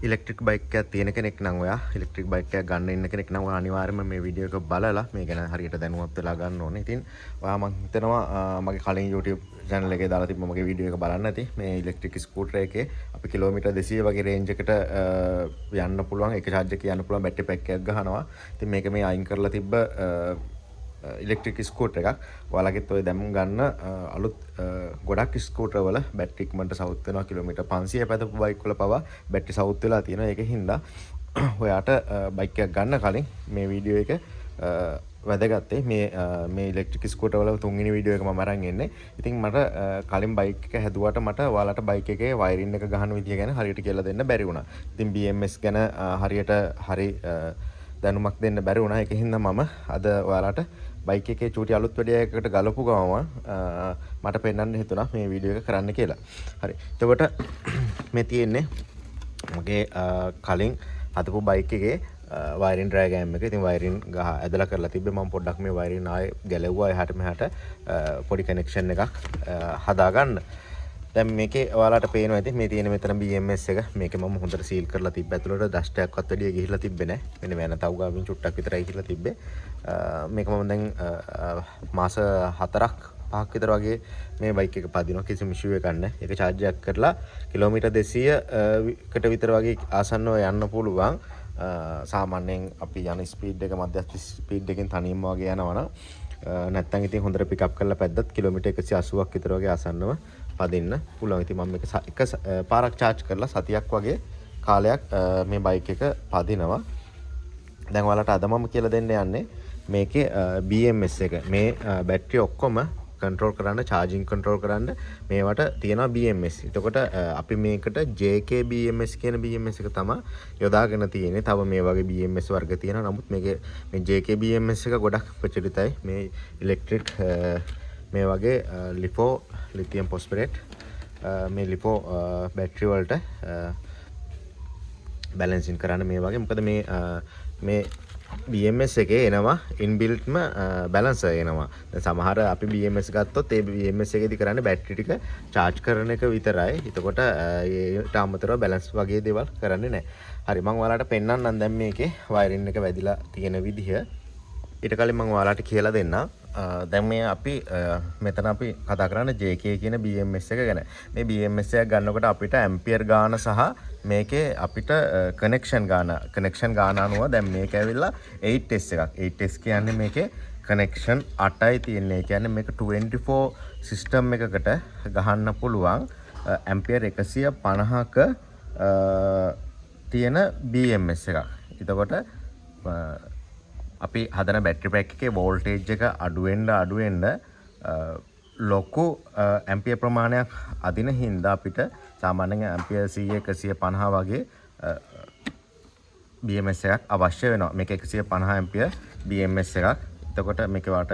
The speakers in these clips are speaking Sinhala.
ඉලෙක්ට්‍රික් බයික් එකක් තියෙන කෙනෙක් නම්, ඔයා ඉලෙක්ට්‍රික් බයික් එකක් ගන්න ඉන්න කෙනෙක් නම්, ඔයා අනිවාර්යයෙන්ම මේ වීඩියෝ එක බලලා මේ ගැන හරියට දැනුවත් වෙලා ගන්න ඕනේ. ඉතින් ඔයා මං හිතනවා මගේ කලින් YouTube channel එකේ දාලා තිබ්බ මගේ වීඩියෝ එක බලන්න ඇති. මේ ඉලෙක්ට්‍රික් ස්කූටර් එකේ අපි කිලෝමීටර් 200 වගේ රේන්ජ් එකට යන්න පුළුවන්. එක චාර්ජ් එකේ යන්න පුළුවන්, බැටරි පැක් එකක් ගහනවා. ඉතින් මේක මේ අයින් කරලා තිබ්බ ඉලෙක්ට්‍රික් ස්කූටර් එකක්. ඔයාලගෙත් ඔය දැන් ගන්න අලුත් ගොඩක් ස්කූටර් වල බැටරි ඉක්මනට සවුත් වෙනවා. කිලෝමීටර් 500 පැදපු බයික් වල පවා බැටරි සවුත් වෙලා තියෙනවා. ඒක හින්දා ඔයාට බයික් එකක් ගන්න කලින් මේ වීඩියෝ එක වැදගත්. මේ මේ ඉලෙක්ට්‍රික් ස්කූටර් වල තුන්වෙනි වීඩියෝ එක මම අරන් එන්නේ. ඉතින් මට කලින් බයික් එක හැදුවට මට ඔයාලට බයික් එකේ වයරින් එක ගහන විදිය ගැන හරියට කියලා දෙන්න බැරි වුණා. ඉතින් BMS ගැන හරියට හරි දැනුමක් දෙන්න බැරි වුණා. ඒක හින්දා මම අද ඔයාලට බයික් එකේ චූටි අලුත් වැඩ එකකට ගලපු ගමන් මට පෙන්වන්න හිතුණා මේ වීඩියෝ එක කරන්න කියලා. හරි. එතකොට මේ තියෙන්නේ මගේ කලින් හදපු බයික් එකේ වයරින් ඩයග්‍රෑම් එක. ඉතින් වයරින් ගහ ඇදලා කරලා තිබ්බේ. මම පොඩ්ඩක් මේ වයරින් ආයේ ගැලවුවා එහාට මෙහාට පොඩි කනෙක්ෂන් එකක් හදාගන්න. දැන් මේකේ ඔයාලට පේනවා ඇති මේ තියෙන මෙතන BMS එක. මේක මම හොඳට සීල් කරලා තිබ්බ. ඇතුළට ඩස්ට් එකක්වත් වැඩිය ගිහිල්ලා තිබ්බේ නෑ. මෙන්න මේ තව් ගාවින් චුට්ටක් විතරයි ගිහිල්ලා තිබ්බේ. මේක මම දැන් මාස 4ක් 5ක් විතර වගේ මේ බයික් එක පදිනවා. කිසිම ඉෂුව එකක් නෑ. ඒක චාර්ජ් එකක් කරලා කිලෝමීටර් 200කට විතර වගේ ආසන්නව යන්න පුළුවන්. සාමාන්‍යයෙන් අපි යන ස්පීඩ් එක මධ්‍යස්ථ ස්පීඩ් එකෙන් තනියම වගේ යනවා නම්, නැත්තම් ඉතින් හොඳට පිකප් කරලා පැද්දත් කිලෝමීටර් 180ක් විතර වගේ ආසන්නව පදින්න පුළුවන්. ඉතින් මම මේක එක පාරක් චාර්ජ් කරලා සතියක් වගේ කාලයක් මේ බයික් එක පදිනවා. දැන් ඔයාලට අද මම කියලා දෙන්න යන්නේ මේකේ BMS එක. මේ බැටරි ඔක්කොම කන්ට්‍රෝල් කරන්න, චාර්ජින් කන්ට්‍රෝල් කරන්න මේවට තියෙනවා BMS. එතකොට අපි මේකට JK BMS කියන BMS එක තමයි යොදාගෙන තියෙන්නේ. තව මේ වගේ BMS වර්ග තියෙනවා. නමුත් මේකේ මේ JK BMS එක ගොඩක් ප්‍රචලිතයි. මේ ඉලෙක්ට්‍රික් මේ වගේ ලිපෝ, ලිතියම් ෆොස්ෆේට් මේ ලිපෝ බැටරි වලට බැලන්සින් කරන්න මේ වගේ. මොකද මේ මේ BMS එකේ එනවා ඉන්බිල්ට්ම බැලන්සර් එනවා. දැන් සමහර අපි BMS ගත්තොත් ඒ BMS එකේදී කරන්නේ බැටරි ටික චාර්ජ් කරන එක විතරයි. එතකොට ඒට අමතරව බැලන්ස් වගේ දේවල් කරන්නේ නැහැ. හරි, මම ඔයාලට පෙන්වන්නම් දැන් මේකේ වයරින් එක වැදිලා තියෙන විදිහ. ඊට කලින් මම ඔයාලට කියලා දෙන්නම්. දැන් මේ අපි මෙතන අපි කතා කරන්නේ JK කියන BMS එක ගැන. මේ BMS එක ගන්නකොට අපිට ඇම්පියර් ගාන සහ මේකේ අපිට කනෙක්ෂන් ගාන, කනෙක්ෂන් ගාන අනුව දැන් මේක ඇවිල්ලා 8S එකක්. 8S කියන්නේ මේකේ කනෙක්ෂන් 8යි තියෙන්නේ. ඒ කියන්නේ මේක 24 සිස්ටම් එකකට ගහන්න පුළුවන් ඇම්පියර් 150ක තියෙන BMS එකක්. එතකොට අපි හදන බැටරි පැක් එකේ වෝල්ටේජ් එක අඩු වෙන්න අඩු වෙන්න ලොකු ඇම්පියර් ප්‍රමාණයක් අදින හින්දා අපිට සාමාන්‍යයෙන් ඇම්පියර් 100 150 වගේ BMS එකක් අවශ්‍ය වෙනවා. මේක 150 ඇම්පියර් BMS එකක්. එතකොට මේක වාට,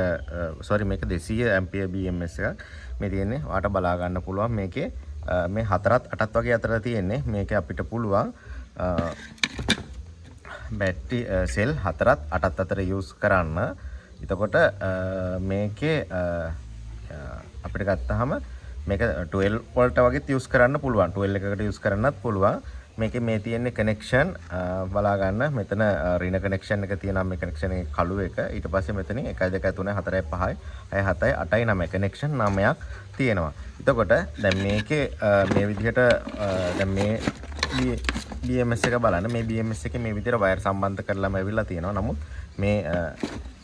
සෝරි, මේක 200 ඇම්පියර් BMS එකක්. මේ තියෙන්නේ ඔයාට බලා ගන්න පුළුවන් මේකේ මේ හතරත් අටත් වගේ අතර තියෙන්නේ. මේක අපිට පුළුවන් බැටරි සෙල් හතරත් අටත් අතර යූස් කරන්න. එතකොට මේකේ අපිට ගත්තාම මේක 12 වෝල්ට් වගේත් යූස් කරන්න පුළුවන්. 12 එකකට යූස් කරන්නත් පුළුවන්. මේකේ මේ තියෙන්නේ කනෙක්ෂන් බලා ගන්න. මෙතන ඍණ කනෙක්ෂන් එක තියෙනවා. මේ කනෙක්ෂන් එකේ කළු එක. ඊට පස්සේ මෙතනින් 1 2 3 4 5 6 7 8 9 කනෙක්ෂන් 9ක් තියෙනවා. එතකොට දැන් මේකේ මේ විදිහට දැන් මේ BMS එක බලන්න. මේ BMS එකේ මේ විදිහට වයර් සම්බන්ධ කරලාම ඇවිල්ලා තියෙනවා. නමුත් මේ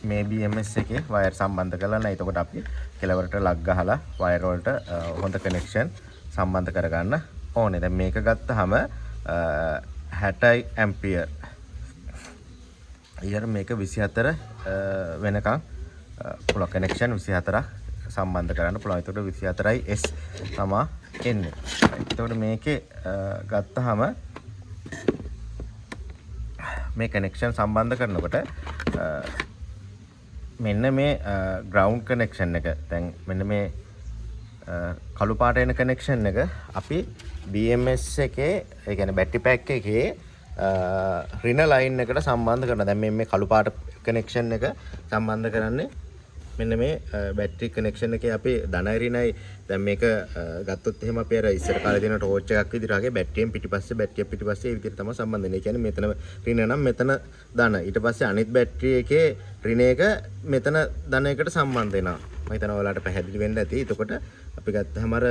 මේ BMS එකේ වයර් සම්බන්ධ කරලා නැහැ. එතකොට අපි කෙළවරට ලග් ගහලා වයර් වලට හොඳ කනෙක්ෂන් සම්බන්ධ කරගන්න ඕනේ. දැන් මේක ගත්තාම 60 ඇම්පියර්. ඊළඟ මේක 24 වෙනකන් පුළුවන් කනෙක්ෂන් 24ක් සම්බන්ධ කරන්න පුළුවන්. එතකොට 24යි S තමා එන්නේ. එතකොට මේකේ ගත්තාම මේ කනෙක්ෂන් සම්බන්ධ කරනකොට මෙන්න මේ ග්‍රවුන්ඩ් කනෙක්ෂන් එක, දැන් මෙන්න මේ කළු පාට එන කනෙක්ෂන් එක අපි BMS එකේ, ඒ කියන්නේ බැටරි පැක් එකේ ඍණ ලයින් එකට සම්බන්ධ කරනවා. දැන් මේ මේ කළු පාට කනෙක්ෂන් එක සම්බන්ධ කරන්නේ මෙන්න මේ බැටරි කනෙක්ෂන් එකේ අපි ධනයි ඍණයි දැන් මේක ගත්තොත් එහෙම අපි අර ඉස්සර කාලේ තියෙන ටෝච් එකක් විදිහට වගේ බැටරියෙන් පිටිපස්සේ බැටරිය පිටිපස්සේ ඒ විදිහට තමයි සම්බන්ධ වෙන්නේ. ඒ කියන්නේ මෙතන ඍණ නම් මෙතන ධන. ඊට පස්සේ අනිත් බැටරි එකේ ඍණ එක මෙතන ධන එකට සම්බන්ධ වෙනවා. මම හිතනවා ඔයාලට පැහැදිලි වෙන්න ඇති. එතකොට අපි ගත්තහම අර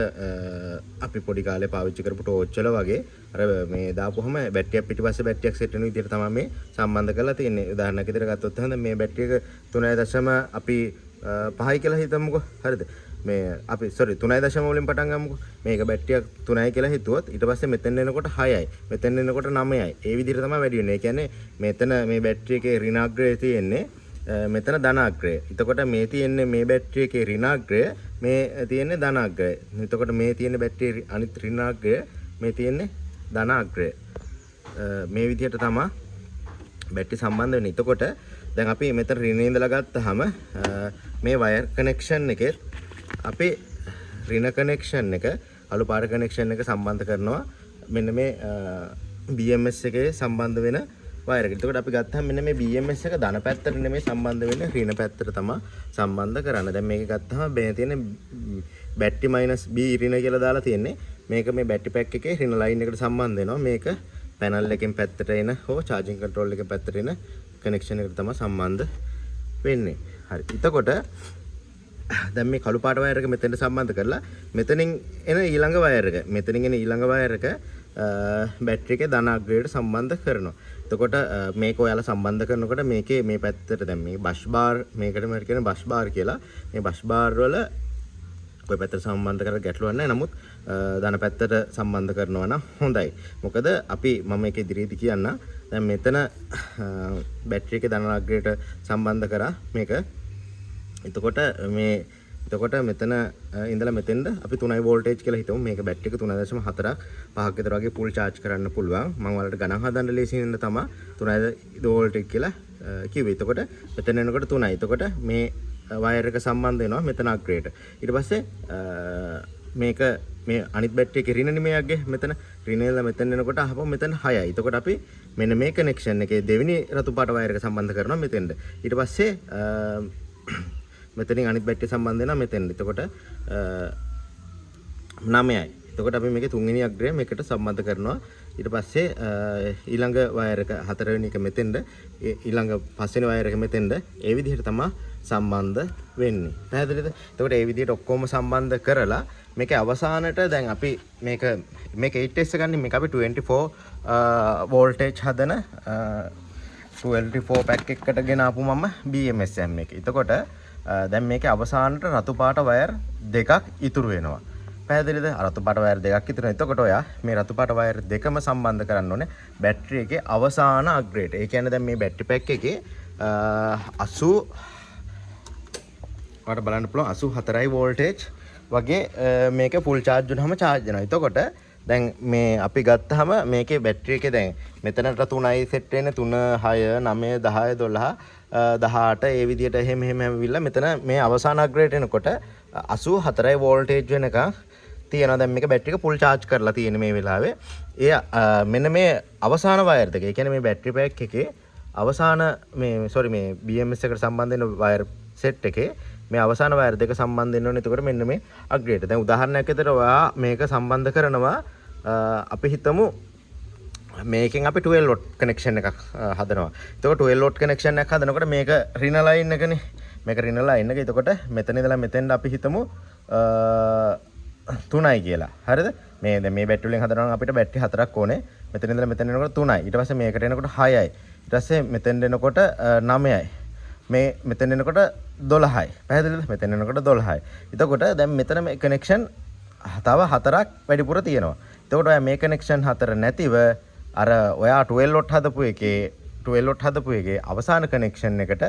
අපි පොඩි කාලේ පාවිච්චි කරපු ටෝච් වල වගේ අර මේ දාපුවහම බැටරියක් පිටිපස්සේ බැටරියක් සෙට් වෙන විදිහට තමයි මේ සම්බන්ධ කරලා තියෙන්නේ. උදාහරණයක් විදිහට ගත්තොත් එහෙනම් මේ බැටරි එක 3. අපි 5යි කියලා හිතමුකෝ. හරිද? මේ අපි සෝරි 3. වලින් පටන් ගමුකෝ. මේක බැටරියක් 3යි කියලා හිතුවොත් ඊට පස්සේ මෙතෙන් එනකොට 6යි. මෙතෙන් එනකොට 9යි. ඒ විදිහට තමයි වැඩි වෙන්නේ. ඒ කියන්නේ මෙතන මේ බැටරි එකේ ඍණාග්‍රය තියෙන්නේ මෙතන ධනාග්‍රය. එතකොට මේ තියෙන්නේ මේ බැටරි එකේ ඍණාග්‍රය, මේ තියෙන්නේ ධනාග්‍රය. එතකොට මේ තියෙන බැටරි අනිත් ඍණාග්‍රය, මේ තියෙන්නේ ධනාග්‍රය. මේ විදිහට තමයි බැටරි සම්බන්ධ වෙන්නේ. එතකොට දැන් අපි මෙතන ඍණ ඉඳලා ගත්තාම මේ වයර් කනෙක්ෂන් එකෙත් අපි ඍණ කනෙක්ෂන් එක අලු පාට කනෙක්ෂන් එක සම්බන්ධ කරනවා මෙන්න මේ BMS එකේ සම්බන්ධ වෙන වයර් එකට. එතකොට අපි ගත්තාම මෙන්න මේ BMS එක ධන පැත්තට නෙමෙයි සම්බන්ධ වෙන්නේ, ඍණ පැත්තට තමයි සම්බන්ධ කරන්නේ. දැන් මේක ගත්තාම මේ තියෙන බැටරි මයිනස් B ඍණ කියලා දාලා තියෙන්නේ. මේක මේ බැටරි පැක් එකේ ඍණ ලයින් එකට සම්බන්ධ වෙනවා. මේක පැනල් එකෙන් පැත්තට එන හෝ චාර්ජින් කන්ට්‍රෝල් එකෙන් පැත්තට එන කනෙක්ෂන් එකට තමයි සම්බන්ධ වෙන්නේ. හරි. එතකොට දැන් මේ කළු පාට වයර් එක මෙතෙන්ට සම්බන්ධ කරලා මෙතනින් එන ඊළඟ වයර් එක මෙතනින් එන ඊළඟ වයර් එක බැටරි එකේ ධන අග්‍රයට සම්බන්ධ කරනවා. එතකොට මේක ඔයාලා සම්බන්ධ කරනකොට මේකේ මේ පැත්තට දැන් මේ බස් බාර් මේකට මම කියන්නේ බස් බාර් කියලා. මේ බස් බාර් වල ඔය පැත්තට සම්බන්ධ කරලා ගැටලුවක් නැහැ. නමුත් ධන පැත්තට සම්බන්ධ කරනවා නම් හොඳයි. මොකද අපි මම මේක ඉදිරියේදී කියන්න. දැන් මෙතන බැටරි එකේ ධන අග්‍රයට සම්බන්ධ කරා මේක. එතකොට මේ එතකොට මෙතන ඉඳලා මෙතෙන්ද අපි 3 වෝල්ටේජ් කියලා හිතමු. මේක බැටරි එක 3.4ක් 5ක් විතර වගේ ෆුල් චාර්ජ් කරන්න පුළුවන්. මම ඔයාලට ගණන් හදන්න ලේසි වෙන්න තමයි 3 වෝල්ටේජ් කියලා කිව්වේ. එතකොට මෙතන එනකොට 3යි. එතකොට මේ වයර් එක සම්බන්ධ වෙනවා මෙතන අග්‍රයට. ඊට පස්සේ මේක මේ අනිත් බැටරි එකේ ඍණ නෙමෙයි අග්ගේ. මෙතන ඍණ ඉඳලා මෙතන එනකොට අහපුවම මෙතන 6යි. එතකොට අපි මෙන්න මේ කනෙක්ෂන් එකේ දෙවෙනි රතු පාට වයර් එක සම්බන්ධ කරනවා මෙතෙන්ද. ඊට පස්සේ මෙතනින් අනිත් බැටරිය සම්බන්ධ වෙනවා මෙතෙන්ද. එතකොට 9යි. එතකොට අපි මේකේ තුන්වෙනි අග්‍රය මේකට සම්බන්ධ කරනවා. ඊට පස්සේ ඊළඟ වයර් එක හතරවෙනි එක මෙතෙන්ද, ඊළඟ පස්වෙනි වයර් එක මෙතෙන්ද, ඒ විදිහට තමයි සම්බන්ධ වෙන්නේ. පැහැදිලිද? එතකොට ඒ විදිහට ඔක්කොම සම්බන්ධ කරලා මේකේ අවසානට දැන් අපි මේක මේක 8S ගන්නේ මේක අපි 24 වෝල්ටේජ් හදන 24 පැක් එකකට ගෙන ආපු මම BMS M එක. එතකොට දැන් මේකේ අවසානට රතු පාට වයර් දෙකක් ඉතුරු වෙනවා. පැහැදිලිද? රතු පාට වයර් දෙකක් ඉතුරු වෙනවා. එතකොට ඔයා මේ රතු පාට වයර් දෙකම සම්බන්ධ කරන්න ඕනේ බැටරි එකේ අවසාන අග්‍රයට. ඒ කියන්නේ දැන් මේ බැටරි පැක් එකේ 80 ඔයාලට බලන්න පුළුවන් 84යි වෝල්ටේජ් වගේ මේක ෆුල් චාර්ජ් වුණාම චාර්ජ් වෙනවා. එතකොට දැන් මේ අපි ගත්තාම මේකේ බැටරි එකේ දැන් මෙතනට 3යි සෙට් වෙන්නේ 3 6 9 10 12 18 ඒ විදිහට එහෙම එහෙම ඇවිල්ලා මෙතන මේ අවසාන අග්‍රයට එනකොට 84යි වෝල්ටේජ් වෙනකන් තියෙනවා. දැන් මේක බැටරි එක ෆුල් චාර්ජ් කරලා තියෙන මේ වෙලාවේ. ඒ මෙන්න මේ අවසාන වයර් දෙක. ඒ කියන්නේ මේ බැටරි පැක් එකේ අවසාන මේ සෝරි මේ BMS එකට සම්බන්ධ වෙන වයර් සෙට් එකේ මේ අවසාන වයර් දෙක සම්බන්ධ වෙන්න ඕනේ. එතකොට මෙන්න මේ අග්‍රයට. දැන් උදාහරණයක් විදිහට ඔයා මේක සම්බන්ධ කරනවා අපි හිතමු මේකෙන් අපි 12 වෝල්ට් කනෙක්ෂන් එකක් හදනවා. එතකොට 12 වෝල්ට් කනෙක්ෂන් එකක් හදනකොට මේක ඍණ ලයින් එකනේ. මේක ඍණ ලයින් එක. එතකොට මෙතන ඉඳලා මෙතෙන්ට අපි හිතමු 3යි කියලා. හරිද? මේ දැන් මේ බැටරි වලින් හදනවා නම් අපිට බැටරි හතරක් ඕනේ. මෙතන ඉඳලා මෙතන එනකොට 3යි. ඊට පස්සේ මේකට එනකොට 6යි. ඊට පස්සේ මෙතෙන් එනකොට 9යි. මේ මෙතෙන් එනකොට 12යි. පැහැදිලිද? මෙතෙන් එනකොට 12යි. එතකොට දැන් මෙතන මේ කනෙක්ෂන් තව හතරක් වැඩිපුර තියෙනවා. එතකොට ඔයා මේ කනෙක්ෂන් හතර නැතිව අර ඔයා 12 වෝල්ට් හදපු එකේ 12 වෝල්ට් හදපු එකේ අවසාන කනෙක්ෂන් එකට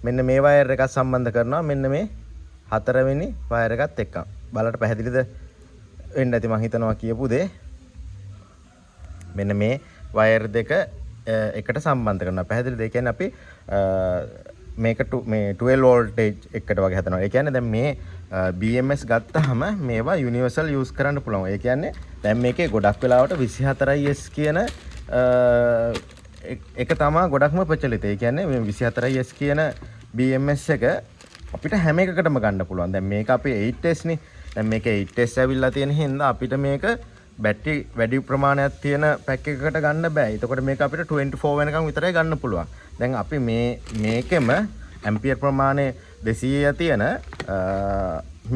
මෙන්න මේ වයර් එකත් සම්බන්ධ කරනවා මෙන්න මේ හතරවෙනි වයර් එකත් එක්ක. බලන්න පැහැදිලිද වෙන්න ඇති මං හිතනවා කියපු දේ. මෙන්න මේ වයර් දෙක එකට සම්බන්ධ කරනවා. පැහැදිලිද? ඒ කියන්නේ අපි මේක මේ 12 වෝල්ටේජ් එකට වගේ හදනවා. ඒ කියන්නේ දැන් මේ BMS ගත්තාම මේවා යුනිවර්සල් යූස් කරන්න පුළුවන්. ඒ කියන්නේ දැන් මේකේ ගොඩක් වෙලාවට 24S කියන එක තමා ගොඩක්ම ප්‍රචලිත. ඒ කියන්නේ මේ 24S කියන BMS එක අපිට හැම එකකටම ගන්න පුළුවන්. දැන් මේක අපේ 8S නේ. දැන් මේක 8S ඇවිල්ලා තියෙන හින්දා අපිට මේක බැටරි වැඩි ප්‍රමාණයක් තියෙන පැක් එකකට ගන්න බෑ. එතකොට මේක අපිට 24 වෙනකන් විතරයි ගන්න පුළුවන්. දැන් අපි මේ මේකෙම ඇම්පියර් ප්‍රමාණය 200 තියෙන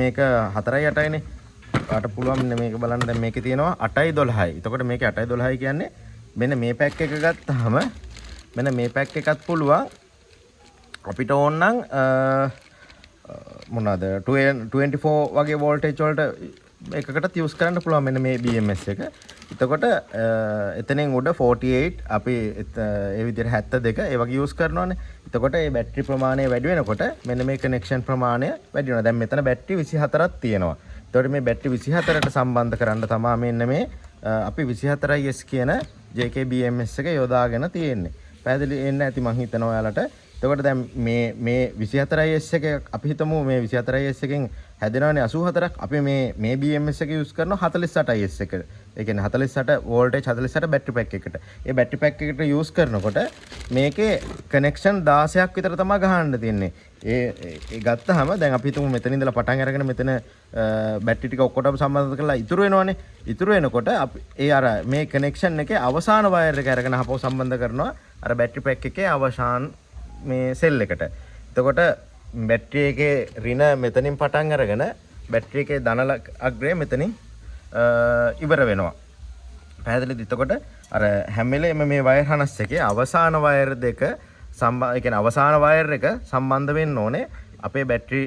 මේක 4.8යිනේ. ඔයාලට පුළුවන් මෙන්න මේක බලන්න. දැන් මේකේ තියෙනවා 8.12යි. එතකොට මේකේ 8.12යි කියන්නේ මෙන්න මේ පැක් එක ගත්තාම මෙන්න මේ පැක් එකත් පුළුවන් අපිට ඕන නම් මොනවාද 24 වගේ වෝල්ටේජ් වලට එකකටත් යූස් කරන්න පුළුවන් මෙන්න මේ BMS එක. එතකොට එතනින් උඩ 48 අපි ඒ විදිහට 72 ඒ වගේ යූස් කරනවානේ. එතකොට මේ බැටරි ප්‍රමාණය වැඩි වෙනකොට මෙන්න මේ කනෙක්ෂන් ප්‍රමාණය වැඩි වෙනවා. දැන් මෙතන බැටරි 24ක් තියෙනවා. එතකොට මේ බැටරි 24ට සම්බන්ධ කරන්න තමා මෙන්න මේ අපි 24S කියන JK BMS එක යොදාගෙන තියෙන්නේ. පැහැදිලි වෙන්න ඇති මං හිතනවා ඔයාලට. එතකොට දැන් මේ මේ 24S එක අපි හිතමු මේ 24S එකෙන් හැදෙනවනේ 84ක්. අපි මේ මේ BMS එක යූස් කරනවා 48S එක. ඒ කියන්නේ 48 වෝල්ටේජ් 48 බැටරි පැක් එකට. ඒ බැටරි පැක් එකට යූස් කරනකොට මේකේ කනෙක්ෂන් 16ක් විතර තමයි ගහන්න තියෙන්නේ. ඒ ඒ ගත්තාම දැන් අපි හිතමු මෙතන ඉඳලා පටන් අරගෙන මෙතන බැටරි ටික ඔක්කොටම සම්බන්ධ කරලා ඉතුරු වෙනවනේ. ඉතුරු වෙනකොට අපි ඒ අර මේ කනෙක්ෂන් එකේ අවසාන වයර් එක අරගෙන ආපහු සම්බන්ධ කරනවා අර බැටරි පැක් එකේ අවසාන මේ සෙල් එකට. එතකොට බැටරි එකේ ඍණ මෙතනින් පටන් අරගෙන බැටරි එකේ ධන අග්‍රය මෙතනින් ඉවර වෙනවා. පැහැදිලිද? එතකොට අර හැම වෙලේම මේ වයර් හනස් එකේ අවසාන වයර් දෙක සම්බ ඒ කියන්නේ අවසාන වයර් එක සම්බන්ධ වෙන්න ඕනේ අපේ බැටරි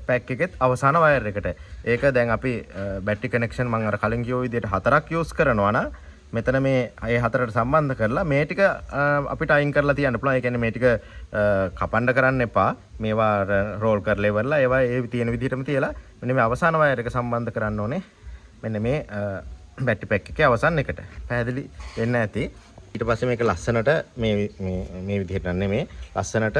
පැක් එකෙත් අවසාන වයර් එකට. ඒක දැන් අපි බැටරි කනෙක්ෂන් මම අර කලින් කිව්ව විදිහට හතරක් යූස් කරනවා නම් මෙතන මේ ඒ හතරට සම්බන්ධ කරලා මේ ටික අපිට අයින් කරලා තියන්න පුළුවන්. ඒ කියන්නේ මේ ටික කපන්න කරන්න එපා. මේවා අර රෝල් කරලා ඉවරලා ඒවා ඒ තියෙන විදිහටම තියලා මෙන්න මේ අවසාන වයර් එක සම්බන්ධ කරන්න ඕනේ. මෙන්න මේ බැටරි පැක් එකේ අවසන් එකට. පැහැදිලි වෙන්න ඇති. ඊට පස්සේ මේක ලස්සනට මේ මේ මේ විදිහට නෙමෙයි, ලස්සනට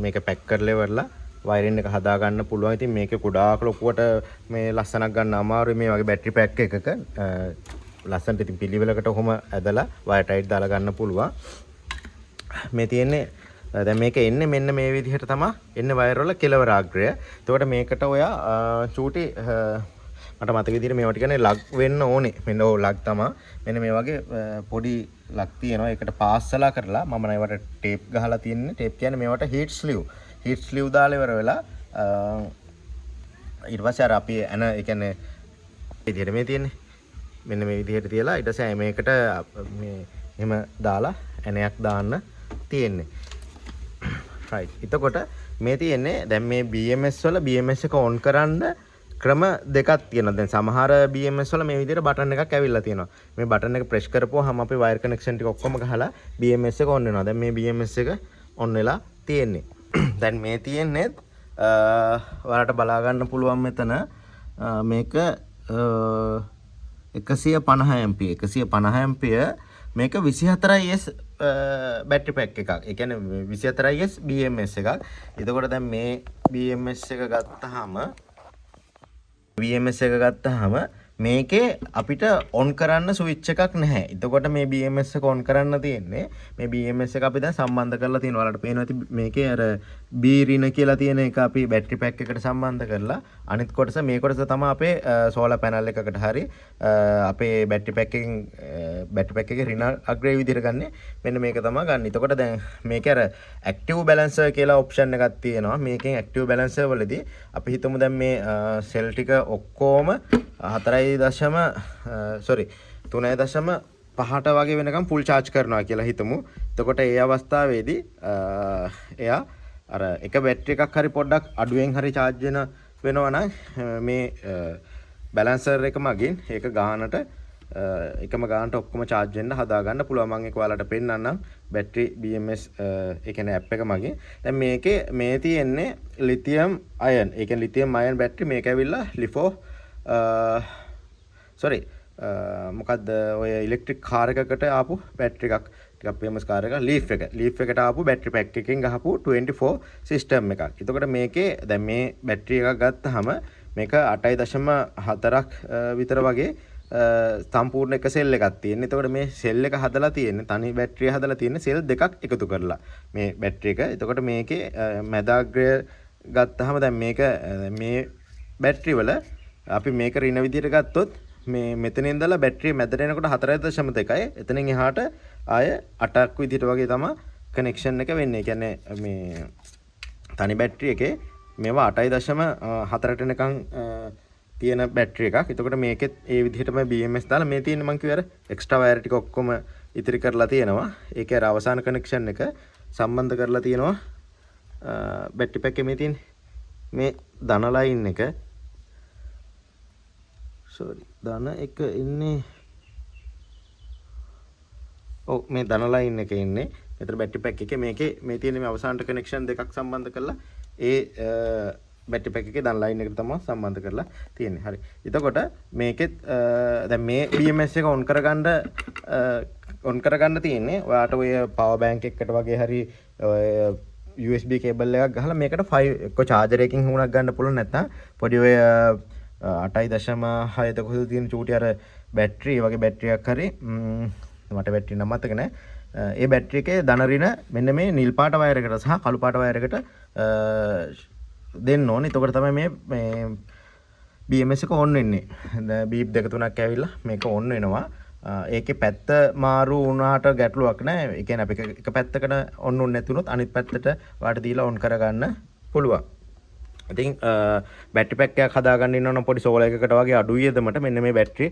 මේක පැක් කරලා ඉවරලා වයරින් එක හදා ගන්න පුළුවන්. ඉතින් මේකේ ගොඩාක් ලොකුවට මේ ලස්සනක් ගන්න අමාරුයි මේ වගේ බැටරි පැක් එකක. ලස්සනට ඉතින් පිළිවෙලකට ඔහොම ඇදලා වයර් ටයිට් දාලා ගන්න පුළුවන්. මේ තියෙන්නේ දැන් මේක එන්නේ මෙන්න මේ විදිහට තමයි එන්නේ වයර් වල කෙලවර අග්‍රය. එතකොට මේකට ඔයා චූටි මට මතක විදිහට මේවට කියන්නේ ලග් වෙන්න ඕනේ. මෙන්න ඔව් ලග් තමයි. මෙන්න මේ වගේ පොඩි ලග් තියෙනවා. ඒකට පාස්සලා කරලා මම නම් ඒවට ටේප් ගහලා තියෙන්නේ. ටේප් කියන්නේ මේවට හීට් ස්ලීව්. හීට් ස්ලීව් දාලා ඉවර වෙලා ඊට පස්සේ අර අපි ඇන ඒ කියන්නේ විදිහට මේ තියෙන්නේ. මෙන්න මේ විදිහට තියලා ඊට පස්සේ මේකට මේ එහෙම දාලා ඇනයක් දාන්න තියෙන්නේ. රයිට්. එතකොට මේ තියෙන්නේ දැන් මේ BMS වල BMS එක ඔන් කරන්න ක්‍රම දෙකක් තියෙනවා. දැන් සමහර BMS වල මේ විදිහට බටන් එකක් ඇවිල්ලා තියෙනවා. මේ බටන් එක ප්‍රෙස් කරපුවාම අපේ වයර් කනෙක්ෂන් ටික ඔක්කොම ගහලා BMS එක ඔන් වෙනවා. දැන් මේ BMS එක ඔන් වෙලා තියෙන්නේ. දැන් මේ තියෙන්නේ ඔයාලට බලා ගන්න පුළුවන් මෙතන මේක 150 ඇම්පියර්, 150 ඇම්පියර් මේක 24S battery pack එකක්. ඒ කියන්නේ 24S BMS එකක්. එතකොට දැන් මේ BMS එක ගත්තාම BMS එක ගත්තාම මේකේ අපිට ඔන් කරන්න ස්විච් එකක් නැහැ. එතකොට මේ BMS එක ඔන් කරන්න තියෙන්නේ මේ BMS එක අපි දැන් සම්බන්ධ කරලා තියෙනවා. ඔයාලට පේනවා ඇති මේකේ අර B ඍණ කියලා තියෙන එක අපි බැටරි පැක් එකට සම්බන්ධ කරලා අනිත් කොටස මේ කොටස තමයි අපේ සෝලාර් පැනල් එකකට හරි අපේ බැටරි පැක් එකෙන් බැටරි පැක් එකේ ඍණ අග්‍රේ විදිහට ගන්නෙ මෙන්න මේක තමයි ගන්න. එතකොට දැන් මේකේ අර ඇක්ටිව් බැලන්සර් කියලා ඔප්ෂන් එකක් තියෙනවා. මේකෙන් ඇක්ටිව් බැලන්සර් වලදී අපි හිතමු දැන් මේ සෙල් ටික ඔක්කොම හතරයි දශම සෝරි 3.5ට වගේ වෙනකම් ෆුල් චාර්ජ් කරනවා කියලා හිතමු. එතකොට ඒ අවස්ථාවේදී එයා අර එක බැටරි එකක් හරි පොඩ්ඩක් අඩුවෙන් හරි චාර්ජ් වෙනවා නම් මේ බැලන්සර් එක මගින් ඒක ගානට එකම ගානට ඔක්කොම චාර්ජ් වෙන්න හදා ගන්න පුළුවන්. මම ඒක ඔයාලට පෙන්නන්නම් බැටරි BMS ඒ කියන්නේ ඇප් එක මගින්. දැන් මේකේ මේ තියෙන්නේ ලිතියම් අයන්. ඒ කියන්නේ ලිතියම් අයන් බැටරි මේක ඇවිල්ලා ලිෆෝ සෝරි මොකද්ද ඔය ඉලෙක්ට්‍රික් කාර් එකකට ආපු බැටරි එකක්. ටිකක් ෆේමස් කාර් එකක් ලීෆ් එක. ලීෆ් එකට ආපු බැටරි පැක් එකකින් ගහපු 24 සිස්ටම් එකක්. එතකොට මේකේ දැන් මේ බැටරි එකක් ගත්තාම මේක 8.4ක් විතර වගේ සම්පූර්ණ එක සෙල් එකක් තියෙන්නේ. එතකොට මේ සෙල් එක හදලා තියෙන්නේ තනි බැටරිය හදලා තියෙන්නේ සෙල් දෙකක් එකතු කරලා මේ බැටරි එක. එතකොට මේකේ මැද අග්‍රය ගත්තාම දැන් මේක මේ බැටරි වල අපි මේක ඍණ විදියට ගත්තොත් මේ මෙතන ඉඳලා බැටරිය මැදට එනකොට 4.2යි. එතනින් එහාට ආය 8ක් විදියට වගේ තමයි කනෙක්ෂන් එක වෙන්නේ. ඒ කියන්නේ මේ තනි බැටරි එකේ මේවා 8.4ට එනකන් තියෙන බැටරි එකක්. එතකොට මේකෙත් ඒ විදිහටම BMS දාලා මේ තියෙන මං කිව්වේ අර එක්ස්ට්‍රා වයර් ටික ඔක්කොම ඉතිරි කරලා තියෙනවා. ඒකේ අර අවසාන කනෙක්ෂන් එක සම්බන්ධ කරලා තියෙනවා බැටරි පැක් එකේ මේ තියෙන මේ ධන ලයින් එක, සෝරි, ධන එක ඉන්නේ, ඔව්, මේ ධන ලයින් එක ඉන්නේ මෙතන බැටරි පැක් එකේ. මේකේ මේ තියෙන මේ අවසානට කනෙක්ෂන් දෙකක් සම්බන්ධ කරලා ඒ බැටරි පැක් එකේ ධන ලයින් එකට තමයි සම්බන්ධ කරලා තියෙන්නේ. හරි. එතකොට මේකෙත් දැන් මේ BMS එක ඔන් කරගන්න තියෙන්නේ ඔයාට ඔය පවර් බැංක් එකකට වගේ හරි ඔය USB cable එකක් ගහලා මේකට 5 එක්ක චාර්ජර් එකකින් වුණක් ගන්න පුළුවන්. නැත්නම් පොඩි ඔය 8.6 කොහෙද තියෙන චූටි අර බැටරි වගේ බැටරියක් හරි, මට බැටරි නම මතක නෑ. ඒ බැටරි එකේ ධන ඍණ මෙන්න මේ නිල් පාට වයර් එකට සහ කළු පාට වයර් එකට දෙන්න ඕනේ. එතකොට තමයි මේ මේ BMS එක ඔන් වෙන්නේ. දැන් බීප් දෙක තුනක් ඇවිල්ලා මේක ඔන් වෙනවා. ඒකේ පැත්ත මාරු වුණාට ගැටලුවක් නෑ. ඒ කියන්නේ අපි එක පැත්තකට ඔන් වුනේ නැතුනොත් අනිත් පැත්තට ඔයාලට දීලා ඔන් කරගන්න පුළුවන්. ඉතින් බැටරි පැක් එකක් හදාගන්න ඉන්නවා නම් පොඩි සෝලර් එකකට වගේ අඩු වියදමට මෙන්න මේ බැටරි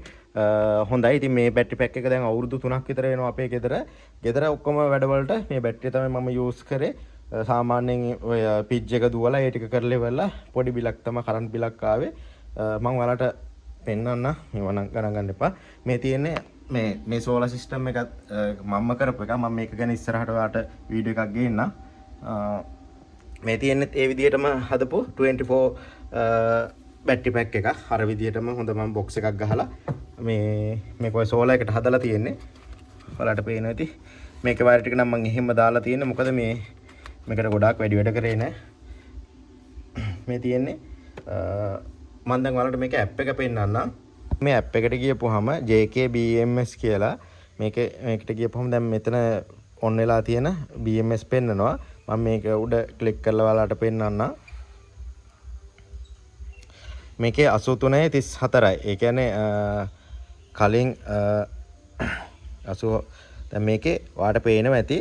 හොඳයි. ඉතින් මේ බැටරි පැක් එක දැන් අවුරුදු 3ක් විතර වෙනවා අපේ ගෙදර. ගෙදර ඔක්කොම වැඩවලට මේ බැටරිය තමයි මම යූස් කරේ. සාමාන්‍යයෙන් ඔය ෆ්‍රිජ් එක දුවලා ඒ ටික කරලා ඉවරලා පොඩි බිලක් තමයි කරන්ට් බිලක් ආවේ. මම ඔයාලට පෙන්වන්න, මේවා නම් ගණන් ගන්න එපා. මේ තියෙන්නේ මේ මේ සෝලර් සිස්ටම් එකත් මම්ම කරපු එක. මම මේක ගැන ඉස්සරහට ඔයාලට වීඩියෝ එකක් ගේන්නම්. මේ තියෙන්නේ ඒ විදිහටම හදපු 24 බැටරි පැක් එකක්. අර විදිහටම හොඳ මම බොක්ස් එකක් ගහලා මේ මේක ඔය සෝලර් එකට හදලා තියෙන්නේ. ඔයාලට පේනවා ඇති. මේකේ වයර් ටික නම් මම එහෙම දාලා තියෙන්නේ. මොකද මේ මේකට ගොඩාක් වැඩි වැඩ කරේ නෑ. මේ තියෙන්නේ මම දැන් ඔයාලට මේක ඇප් එක පෙන්නන්නම්. මේ ඇප් එකට ගියපුවාම JK BMS කියලා මේක මේකට ගියපුවාම දැන් මෙතන ඔන් වෙලා තියෙන BMS පෙන්නනවා. මම මේක උඩ ක්ලික් කරලා ඔයාලට පෙන්නන්නම්. මේකේ 83 34යි. ඒ කියන්නේ කලින් 80. දැන් මේකේ ඔයාලට පේනවා ඇති.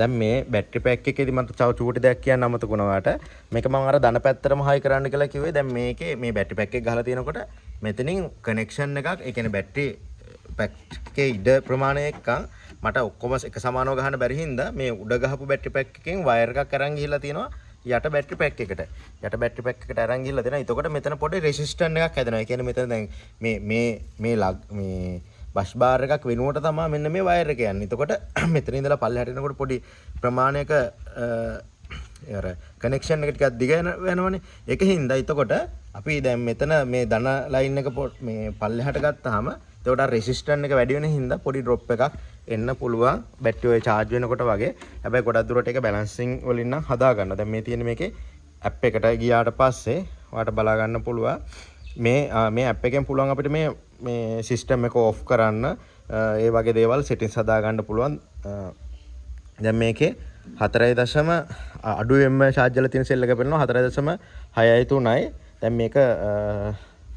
දැන් මේ බැටරි පැක් එකේදී මට තව චූටි දෙයක් කියන්න අමතක වුණා ඔයාලට. මේක මම අර ධන පැත්තටම හයි කරන්න කියලා කිව්වේ. දැන් මේකේ මේ බැටරි පැක් එක ගහලා තියෙනකොට මෙතනින් කනෙක්ෂන් එකක්, ඒ කියන්නේ බැටරි පැක් එකේ ඉඩ ප්‍රමාණය එක්කන් මට ඔක්කොම එක සමානව ගහන්න බැරි හින්දා මේ උඩ ගහපු බැටරි පැක් එකෙන් වයර් එකක් අරන් ගිහිල්ලා තියෙනවා යට බැටරි පැක් එකට. යට බැටරි පැක් එකට අරන් ගිහිල්ලා දෙනවා. එතකොට මෙතන පොඩි රෙසිස්ටන්ස් එකක් හැදෙනවා. ඒ කියන්නේ මෙතන දැන් මේ මේ මේ ලග් මේ බස් බාර් එකක් වෙනුවට තමයි මෙන්න මේ වයර් එක යන්නේ. එතකොට මෙතන ඉඳලා පල්ලෙහාට එනකොට පොඩි ප්‍රමාණයක අර කනෙක්ෂන් එක ටිකක් දිග වෙනවනේ. ඒක හින්දා එතකොට අපි දැන් මෙතන මේ ධන ලයින් එක මේ පල්ලෙහාට ගත්තාම එතකොට අර රෙසිස්ටන්ස් එක වැඩි වෙන හින්දා පොඩි ඩ්‍රොප් එකක් එන්න පුළුවන් බැටරි ඔය චාර්ජ් වෙනකොට වගේ. හැබැයි ගොඩක් දුරට ඒක බැලන්සිං වලින් නම් හදා ගන්න. දැන් මේ තියෙන මේකේ ඇප් එකට ගියාට පස්සේ ඔයාලට බලා ගන්න පුළුවන් මේ මේ ඇප් එකෙන් පුළුවන් අපිට මේ මේ සිස්ටම් එක ඔෆ් කරන්න, ඒ වගේ දේවල් සෙටින්ස් හදා ගන්න පුළුවන්. දැන් මේකේ හතරයි දශම අඩුවෙන්ම චාර්ජ් වෙලා තියෙන සෙල් එක පෙන්නනවා 4.63යි. දැන් මේක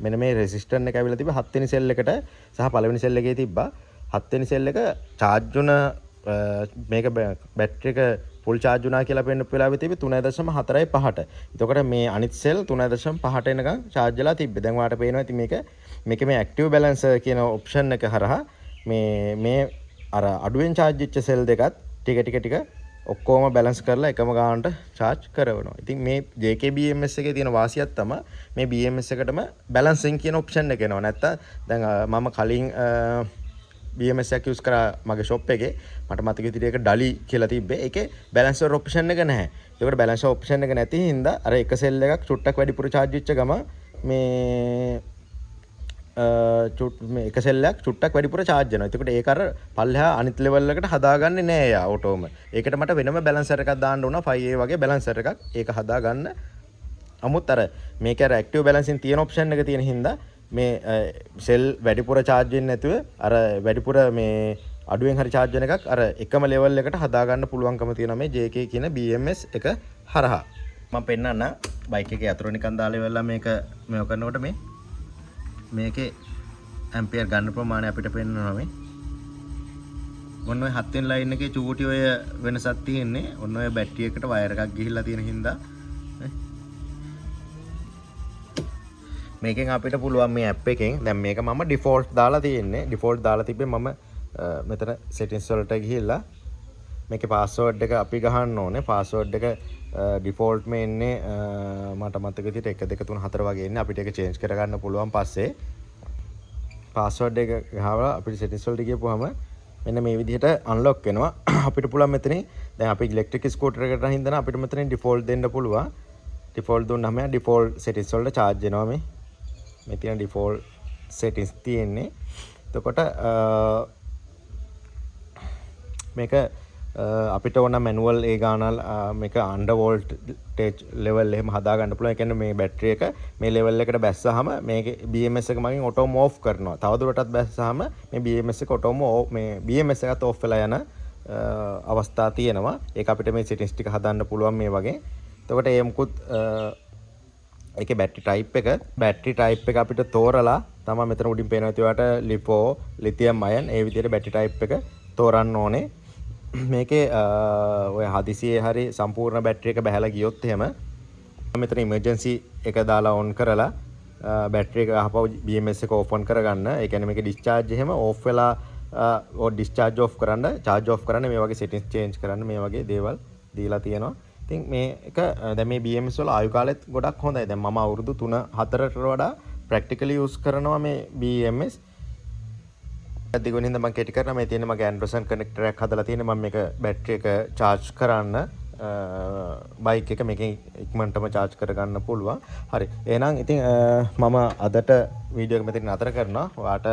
මෙන්න මේ රෙසිස්ටර් එක ඇවිල්ලා තිබ්බ හත්වෙනි සෙල් එකට සහ පළවෙනි සෙල් එකේ තිබ්බා. හත්වෙනි සෙල් එක චාර්ජ් වුණ මේක බැටරි එක ෆුල් චාර්ජ් වුණා කියලා පෙන්නපු වෙලාවේ තිබ්බේ 3.45ට. එතකොට මේ අනිත් සෙල් 3.5ට එනකන් චාර්ජ් වෙලා තිබ්බේ. දැන් ඔයාලට පේනවා ඉතින් මේක මේකේ මේ ඇක්ටිව් බැලන්සර් කියන ඔප්ෂන් එක හරහා මේ මේ අර අඩුවෙන් චාර්ජ් වෙච්ච සෙල් දෙකත් ටික ටික ටික ඔක්කොම බැලන්ස් කරලා එකම ගානට චාර්ජ් කරනවා. ඉතින් මේ JK BMS එකේ තියෙන වාසියක් තමයි මේ BMS එකටම බැලන්සිං කියන ඔප්ෂන් එක එනවා. නැත්තම් දැන් මම කලින් BMS එකක් යූස් කරා මගේ ෂොප් එකේ. මට මතක විදිහට ඒක ඩලි කියලා තිබ්බේ. ඒකේ බැලන්සර් ඔප්ෂන් එක නැහැ. ඒකට බැලන්සර් ඔප්ෂන් එක නැති හින්දා අර එක සෙල් එකක් චුට්ටක් වැඩිපුර චාර්ජ් වෙච්ච ගමන් මේ මේ එක සෙල් එකක් චුට්ටක් වැඩිපුර චාර්ජ් වෙනවා. එතකොට ඒක අර පල්ලෙහා අනිත් ලෙවල් එකට හදාගන්නේ නෑ එයා ඔටෝම. ඒකට මට වෙනම බැලන්සර් එකක් දාන්න වුණා, 5A වගේ බැලන්සර් එකක්. ඒක හදාගන්න. අමුත් අර මේක අර ඇක්ටිව් බැලන්සින් තියෙන ඔප්ෂන් එක තියෙන හින්දා මේ සෙල් වැඩිපුර චාර්ජ් වෙන්නේ නැතුව අර වැඩිපුර මේ අඩුවෙන් හරි චාර්ජ් වෙන එකක් අර එකම ලෙවල් එකට හදාගන්න පුළුවන්කම තියෙනවා මේ JK කියන BMS එක හරහා. මම පෙන්නන්න බයික් එකේ යතුරු නිකන් දාලා ඉවරලා මේක මේව කරනකොට මේ මේකේ ඇම්පියර් ගන්න ප්‍රමාණය අපිට පෙන්නනවා. මේ ඔන්න ඔය හත් වෙනි ලයින් එකේ චූටි ඔය වෙනසක් තියෙන්නේ. ඔන්න ඔය බැටරි එකට වයර් එකක් ගිහිල්ලා තියෙන හින්දා. මේකෙන් අපිට පුළුවන් මේ ඇප් එකෙන් දැන් මේක මම ඩිෆෝල්ට් දාලා තියෙන්නේ. ඩිෆෝල්ට් දාලා තිබ්බේ මම මෙතන සෙටින්ස් වලට ගිහිල්ලා මේකේ පාස්වර්ඩ් එක අපි ගහන්න ඕනේ. පාස්වර්ඩ් එක ඩිෆෝල්ට් මේ එන්නේ මට මතක විදිහට 1 2 3 4 වගේ එන්නේ. අපිට ඒක චේන්ජ් කරගන්න පුළුවන් පස්සේ. පාස්වර්ඩ් එක ගහලා අපිට සෙටින්ස් වලට ගියපුවාම මෙන්න මේ විදිහට අන්ලොක් වෙනවා. අපිට පුළුවන් මෙතනින් දැන් අපි ඉලෙක්ට්‍රික් ස්කූටර් එකට හින්දා අපිට මෙතනින් ඩිෆෝල්ට් දෙන්න පුළුවන්. ඩිෆෝල්ට් දුන්නාම ඩිෆෝල්ට් සෙටින්ස් වලට චාර්ජ් වෙනවා. මේ මේ තියෙන ඩිෆෝල්ට් සෙටින්ස් තියෙන්නේ. එතකොට මේක අපිට ඕන මැනුවල් ඒ ගාන මේක අන්ඩර් වෝල්ටේජ් ලෙවල් එහෙම හදා ගන්න පුළුවන්. ඒ කියන්නේ මේ බැටරි එක මේ ලෙවල් එකට බැස්සහම මේක BMS එක මගින් ඔටෝම ඕෆ් කරනවා. තවදුරටත් බැස්සහම මේ BMS එක ඔටෝම මේ BMS එකත් ඕෆ් වෙලා යන අවස්ථා තියෙනවා. ඒක අපිට මේ සෙටින්ස් ටික හදන්න පුළුවන් මේ වගේ. එතකොට ඒ මුකුත් ඒකේ බැටරි ටයිප් එක බැටරි ටයිප් එක අපිට තෝරලා තමයි මෙතන උඩින් පේනවා ඇති ඔයාලට ලිපෝ, ලිතියම් අයන් ඒ විදිහට බැටරි ටයිප් එක තෝරන්න ඕනේ. මේකේ ඔය හදිසියේ හරි සම්පූර්ණ බැටරි එක බැහැලා ගියොත් එහෙම මෙතන ඉමර්ජන්සි එක දාලා ඔන් කරලා බැටරි එක ආපහු BMS එක ඕෆ් ඔන් කරගන්න. ඒ කියන්නේ මේකේ ඩිස්චාර්ජ් එහෙම ඕෆ් වෙලා ඔය ඩිස්චාර්ජ් ඕෆ් කරන්න, චාර්ජ් ඕෆ් කරන්න මේ වගේ සෙටින්ස් චේන්ජ් කරන්න මේ වගේ දේවල් දීලා තියෙනවා. ඉතින් මේ එක දැන් මේ BMS වල ආයු කාලෙත් ගොඩක් හොඳයි. දැන් මම අවුරුදු 3 4ට වඩා ප්‍රැක්ටිකලි යූස් කරනවා මේ BMS. දිගුණ හින්දා මම කෙටි කරනවා. මේ තියෙන මගේ ඇන්ඩර්සන් කනෙක්ටර් එකක් හදලා තියෙන්නේ. මම මේක බැටරි එක චාර්ජ් කරන්න බයික් එක මේකෙන් ඉක්මනටම චාර්ජ් කරගන්න පුළුවන්. හරි. එහෙනම් ඉතින් මම අදට වීඩියෝ එක මෙතනින් නතර කරනවා. ඔයාට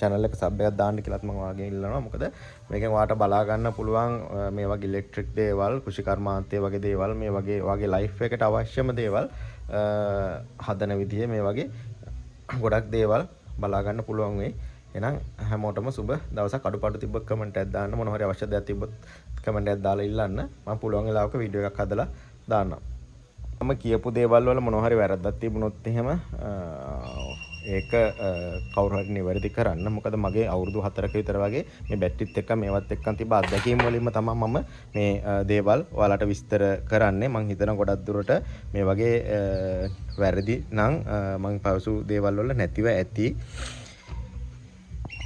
චැනල් එක සබ් එකක් දාන්න කියලාත් මම ඔයාගෙන් ඉල්ලනවා. මොකද මේකෙන් ඔයාට බලා ගන්න පුළුවන් මේ වගේ ඉලෙක්ට්‍රික් දේවල්, කෘෂිකර්මාන්තය වගේ දේවල්, මේ වගේ ඔයාගේ ලයිෆ් එකට අවශ්‍යම දේවල් හදන විදිය මේ වගේ ගොඩක් දේවල් බලා ගන්න පුළුවන් වෙයි. එහෙනම් හැමෝටම සුබ දවසක්. අඩුපාඩු තිබ්බොත් කමෙන්ට් එකක් දාන්න, මොන හරි අවශ්‍ය දෙයක් තිබ්බොත් කමෙන්ට් එකක් දාලා ඉල්ලන්න. මම පුළුවන් වෙලාවක වීඩියෝ එකක් හදලා දාන්නම්. මම කියපු දේවල් වල මොන හරි වැරද්දක් තිබුණොත් එහෙම ඒක කවුරු හරි නිවැරදි කරන්න. මොකද මගේ අවුරුදු 4ක විතර වගේ මේ බැටරිත් එක්ක මේවත් එක්කන් තිබ්බ අත්දැකීම් වලින්ම තමයි මම මේ දේවල් ඔයාලට විස්තර කරන්නේ. මං හිතනවා ගොඩක් දුරට මේ වගේ වැරදි නම් මං පවසු දේවල් වල නැතිව ඇති.